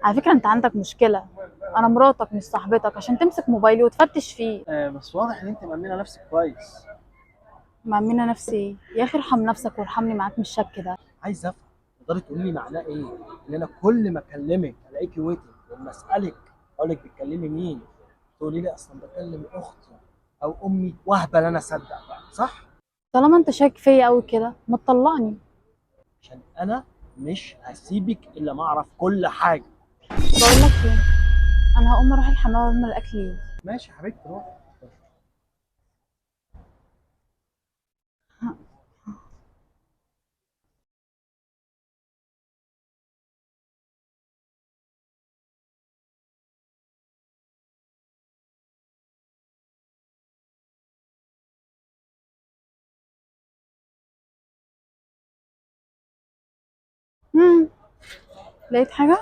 على فكرة انت عندك مشكلة، انا مراتك مش صاحبتك عشان تمسك موبايلي وتفتش فيه. بس واضح ان انت مأمنه نفسك كويس. مأمنة نفسي ايه؟ يا اخي ارحم نفسك وارحمني معاك من الشك ده. عايز افهم، تقدري تقولي لي معناه ايه؟ ان انا كل ما اكلمك الاقيكي waiting، ولما اسالك اقول لك بتكلمي مين؟ تقولي لي اصلا بكلم اختي او امي، وهبل انا اصدق بقى، صح؟ طالما انت شاك فيا قوي كده ما تطلقني. عشان انا مش هسيبك الا ما اعرف كل حاجة. بقول لك ايه، انا هقوم اروح الحمام واعمل الاكل يجي. ماشي يا حبيبتي روحي. لقيت حاجة؟